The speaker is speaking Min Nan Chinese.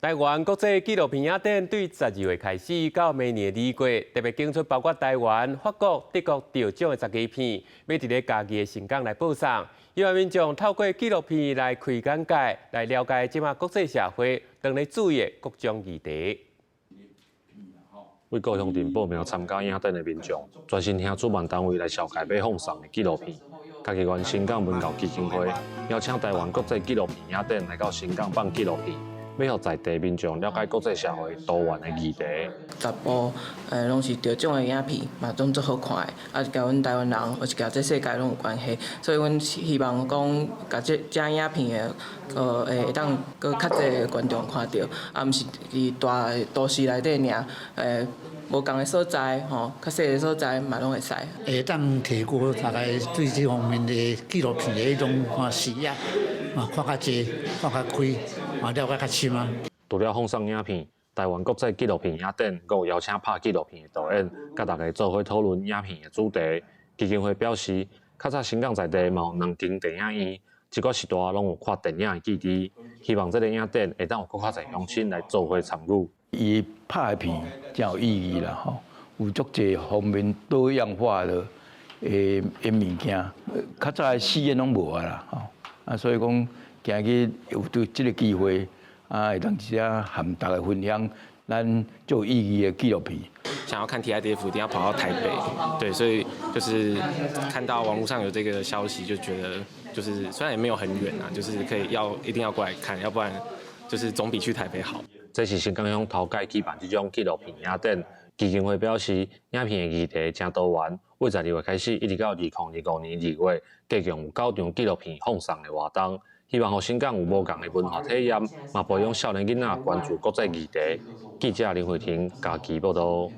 台灣國際紀錄片影展對12月開始到明年2月，特別揀出包括台灣、法國、德國得獎的十支片，欲佇咧嘉義的盛港來播送。希望民眾透過紀錄片來開眼界，來了解這馬國際社會當咧注意的各種議題。為高雄鎮報名參加影展的民眾，專心聽主辦單位來紹介欲放送的紀錄片。嘉義縣伸港文教基金會邀請台灣國際紀錄片影展來到伸港放紀錄片，欲予在地民眾了解國際社會多元的議題。十部攏是得獎的影片，嘛攏足好看的，啊，佮阮台灣人，或是佮這世界攏有關係，所以阮希望講，共這影片的，會當閣較濟觀眾看著，啊，毋是佇大都市內底爾，無仝的所在吼，較細的所在嘛攏會使。會當提高大家對這方面的紀錄片的彼種看視野，嘛看較濟，看較開，嘛了解較深啊。除了放送影片，台灣國際紀錄片影展閣有邀請拍紀錄片的導演，佮大家做伙討論影片的主題。基金會表示，較早伸港在地嘛有兩間電影院，這個時代攏有看電影的記憶，希望這个影展會當有閣較濟鄉親來做伙參與。伊拍的片誠有意義啦，吼，有足濟方面多樣化的物件，較早的戲院攏無啊啦，吼，啊，所以講今日有對這个機會，啊，會當這和大家分享咱足有意義的紀錄片。想要看 TIDF，一定要跑到台北，對，所以就是看到網路上有這個消息，就覺得就是雖然也沒有很遠啊，就是可以要一定要過來看，要不然就是總比去台北好。這是伸港鄉頭擺舉辦這種紀錄片影展，基金會表示，影片的議題誠多元，為12月開始，一直到2025年2月，共有九場紀錄片放送的活動，希望予伸港有無仝的文化體驗，嘛培養少年囡仔關注國際議題。記者林慧婷嘉義報導。